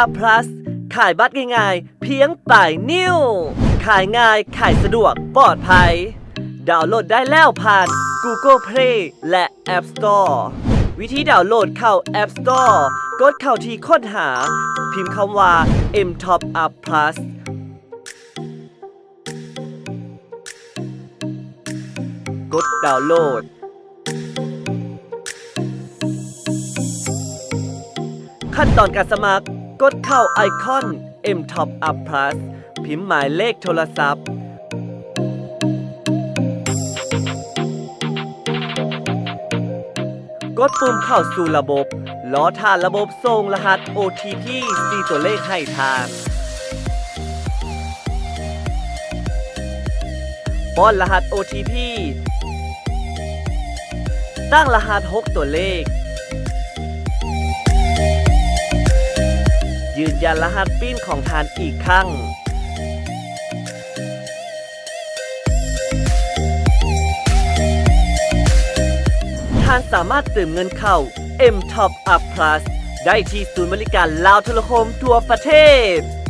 Up Plus ຂາຍບັດງ່າຍໆ ພຽງປາຍນິ້ວ. ຂາຍງ່າຍ, ຂາຍສະດວກ, ປອດໄພ. ດາວໂຫຼດໄດ້ແລ້ວຜ່ານ Google Play ແລະ App Store. ວິທີດາວໂຫຼດເຂົ້າ App Store ກົດເຂົ້າທີ່ຄົ້ນຫາ, ພິມຄຳວ່າ M Top Up Plus. ກົດດາວໂຫຼດ. ຂັ້ນຕອນການສະໝັກ, ກົດເຂົ້າໄອຄອນ M Top Up Plus, ພິມໝາຍເລກໂທລະສັບ. ກົດປຸ່ມເຂົ້າສູ່ລະບົບ, ລໍຖ້າລະບົບສົ່ງລະຫັດ ໂອທີພີ ສີ່ຕົວເລກໃຫ້ທ່ານ. ປ້ອນລະຫັດ ໂອທີພີ, ຕັ້ງລະຫັດ ຫົກຕົວເລກ, ຢືນຢັນລະຫັດປີ້ນຂອງທ່ານອີກຄັ້ງ. ທ່ານສາມາດເຕີມເງິນເຂົ້າ M Top Up Plus ໄດ້ທີ່ສູນບໍລິການລາວໂທລະຄົມທົ່ວປະເທດ.